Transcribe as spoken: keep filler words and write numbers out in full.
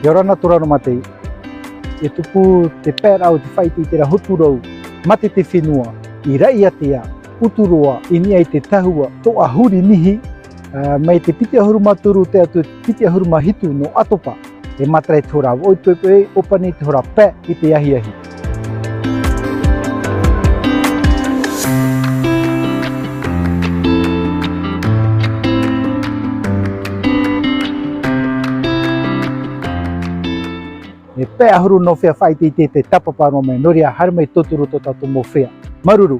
ʻIa ora na tō Raro Matei. E tupu te pae ra o te faʻaʻiteʻite ra Hotu Rau, Mate te Fenua, i Raʻiātea, Uturoa, i niʻa i te tahua, Toʻa Huri Nihi, ā, mai te piti ʻahuru mā toru tae atu i te piti ʻahuru mā hitu nō ʻAtopa. E matara i te hora ʻoipoipo, ʻōpani i te hora pae i te ahiahi. E pae ʻahuru nō fea faʻaʻiteʻite tē tāpapa noa mai, nō reira, haere mai tauturu tō tātou mau fea. Māuruuru.